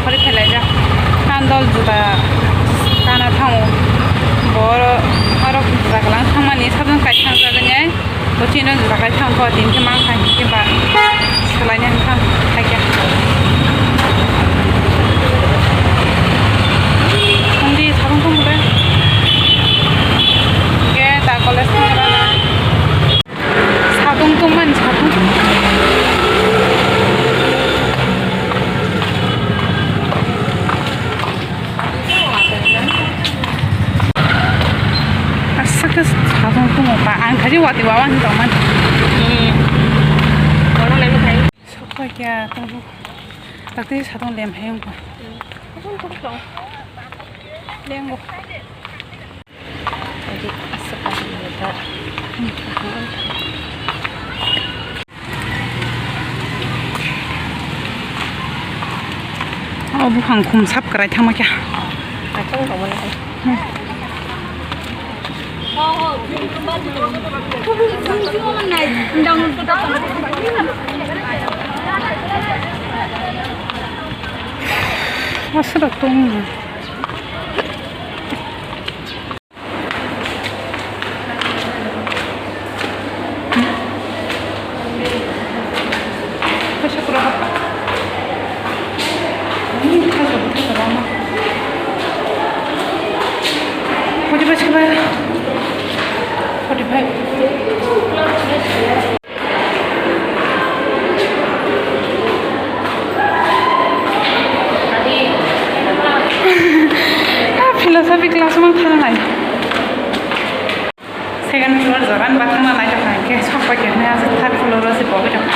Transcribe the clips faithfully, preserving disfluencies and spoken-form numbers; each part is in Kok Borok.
Khori phelaijak. Sandal juta kana thango. Bo oro juta kwlang thangmani sabjang kai thangjagani ai. Bo chini juta kai thangkho, tini khe mankha hinkhe ba swlaina thang khaikhe. Tongdi sabang tongmole. Hinkhe ta college thangmani. Satung tongmani satung. Aswk khe satung tongo ba, ang khaji watwi wawa hinwi tongmani. Hmm. Sok pai kya tabuk. Takti satung lem hai wngkha. Hmm. Lengo. O buphang khum sap kwrai thangma khe. Aswk tong. Forty-five. Ah, philosophy class mang thang nai. Second floor joran ba thang nai, tong khe sok pai khe third floor o se pogwi tong.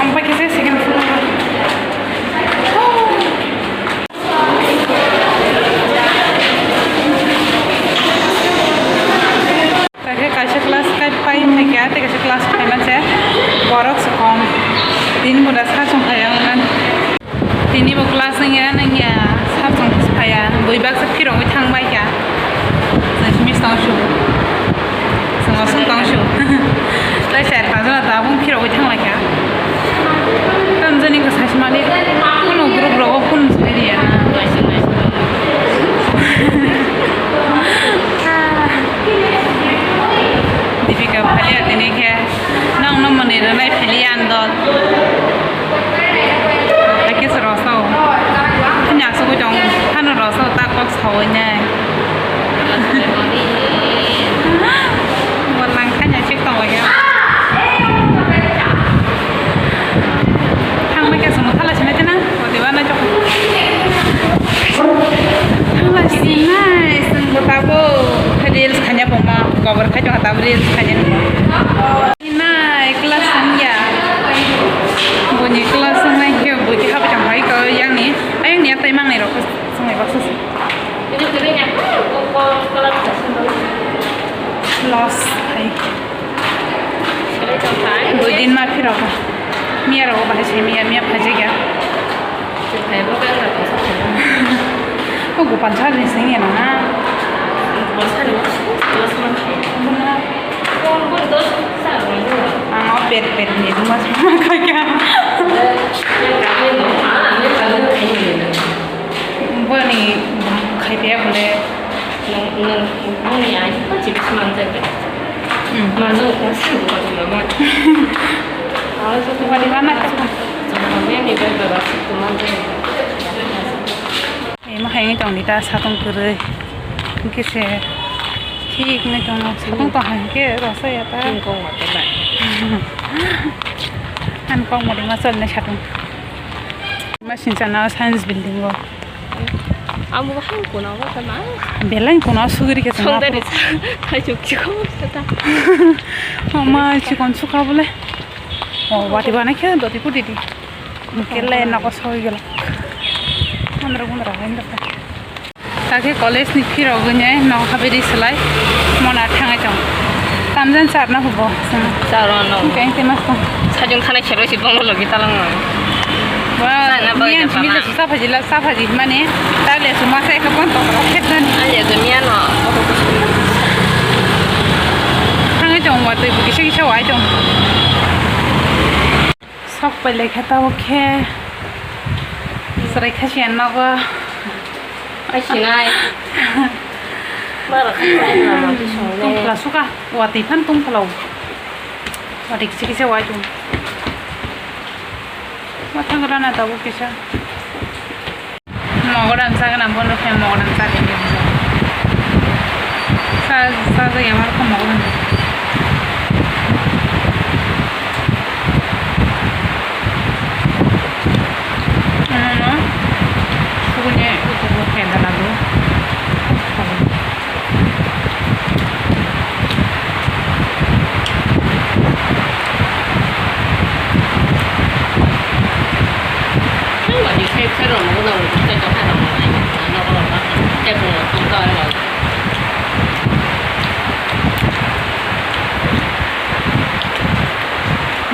Ang pai khe se second floor. Tei kaisa class kai pai wngkha, tei kaisa class phaima se borok se kom. Tini buda sa chwng phai wngkha. Tini bo class wngya, wngya sa chwng phai ya. Bui baksa phirogwi thang bai kha. Chwng simi tong su. Chwng osong tong su. Tei sir pajo tabung phirogwi thang lai kha. Tamjani khe saichwmani kunu group rogo phone swinai rwya na. Dipika phaliya tini khe nokno mwnwi rwnai phaliya andol. Hakhe se rosao. Hanya asugwi tong phano rosao ta kok sawi nai. Bo nang kanya chik tong ya. Thangma khe chwng thala sinai tena, odiba nai chok. Thala sinai, chwng bo tabuk reels khanya poma, cover khai tong tabuk reels khanya. Nai class wngya. Boni class wngnai khe bo khe habitang hai ko yang ni, ayang ni atai mangnai rok. Swngnai baksa se. Loss hai. Dui din ma phirok. Miya rok bahai se miya, miya phaijak ya. O Gopal sir ni sengya na. Buna. Ang o pet pet ni duma suma kha kya. Boni khai pia bole. Nung, nung, nung ni ai ko chips manjak. Hmm. Manjak ko sa ko ko ma. Aw so ko. Boni mana ka. Mami ni bai bai ba su ko manjak. Ema hai wngwi tongdi ta satung kwrwi. Hwnkhe se thik wngwi tongo. Satung tong hai hwnkhe rwsa ya ta. Ani kok mori ma chalnai satung. Ma sinchana science building o. Amo hai kuna wa ta ma. Belai kuna sugri khe tong. Songdari. Khai chuk chuk ta. O ma chikon sukha bole. O wati bana khe doti pudi di. Kele noko soi gelo. Andro gundro hai ndo. Takhe college ni phirogwi nai nok habidi slai mona thangai tong. Tamjan charna hubo. Charno. Keng te mas tong. Sajung thanai khelo si bongo logi talang no. Ba, na ba miyan ta chimi pama. Sa phaji la, sa phaji mane. Tale suma sa ekapon tong rok khet nani. Ale to miyan no. Thangai tong wa tei kisa kisa wai tong. Sok pai lai khe tabuk khe Trai khachi ang nogo. Ai sinai. Mara khachi ang nogo, twi songnai. Tungphla suka, watwi phan tungphla o. Watwi kisi kisa wai tung. Watwi grana tabuk kisa. Mogodam sagana bono khe mogodam sagini. Sa sa sa yamar khe mogodam. Ano no. Sugune utugo khe dala do.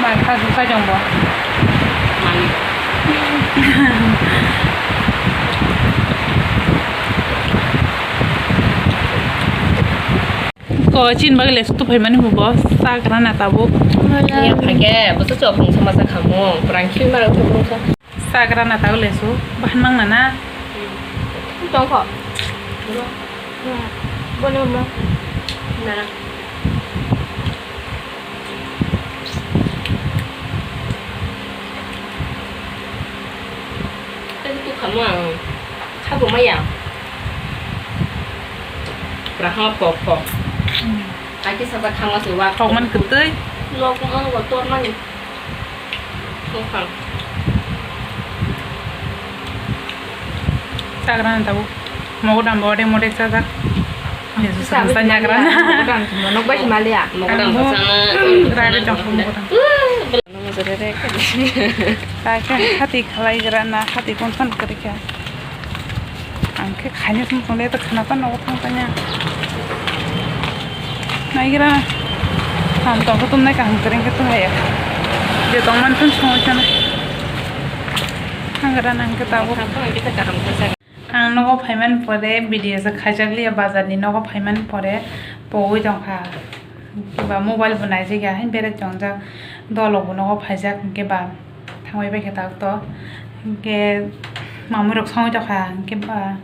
Mai kha su sai jong bo. Mai. Ko chin bagwi le sutu phaimani hubo sagra na tabuk. Ya phage, boso chok mungsa masa khamung, kurang khil mara khamung sa. Sagra na tabuk le su, bahan mang na na. Tong kho. Boni mo. Na. Tei tu khamung ang. Kha bo maya. Pura ha pok pok. Hmm. Aki sasa khama se wa. Pok man kwtwi. Nok ma wa tor mani. Bwkhang. Chagra ni tabuk. Mogodam bo de mode chajak. Jesu sa sa nyagra na. Mogodam no nok bai maliya. Mogodam bo sa na. Rare jong mogodam. Namo jare re. Ta khe hati khalai gra na, hati kon phan kri kha. Ang khe khaina song song le ta khana pan nogo thang tanya. Naigra ham tong khe tum nai kaham kring khe tum haya. Je tong man thun song chana. Hangra nang khe tabuk. Ang nogo phaimani pore video se khaijak liya bazar ni nogo phaimani pore pogwi tong kha. Ba mobile bo naijak ya, hain berek tong jak. Dolo bo nogo phaijak hinkhe ba. Thangwi bai khe tak to. Hinkhe mamui rok songwi tokha, hinkhe ba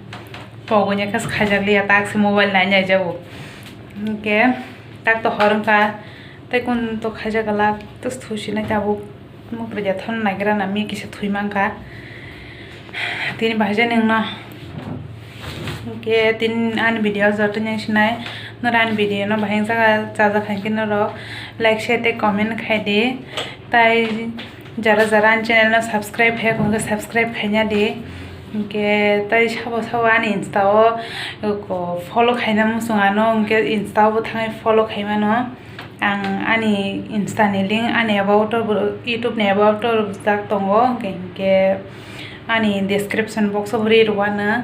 pogwi khe khaijak liya, tak se mobile nai nai jago. Hinkhe tak to hor wngkha, tei kun to khaijak glak, tus thusinai tabuk. Mukri ja thon nagira na mi kisa thui mankha. Tini bahai jani wngno. Hinkhe tini ani video joto nang sinai, noro ani video no bahai wngjaga chajak hai khe noro like, share tei comment khai di. Tai jara jara ani channel no subscribe hai khe subscribe khaina di. Hinkhe tai sabo sabo ani insta o follow khaina muchung ano, hinkhe insta o bo thangwi follow khai mano. Ang ani insta ni link ani about o bo, YouTube ni about o rwjak tongo, hinkhe ani description box o bo ri rwano,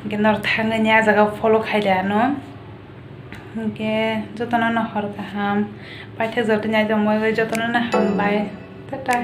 hinkhe noro thangwi ni ah jaga follow khai di ano. Hinkhe jotono no hor kaham, paithak joto ni jotono no hambai, tata.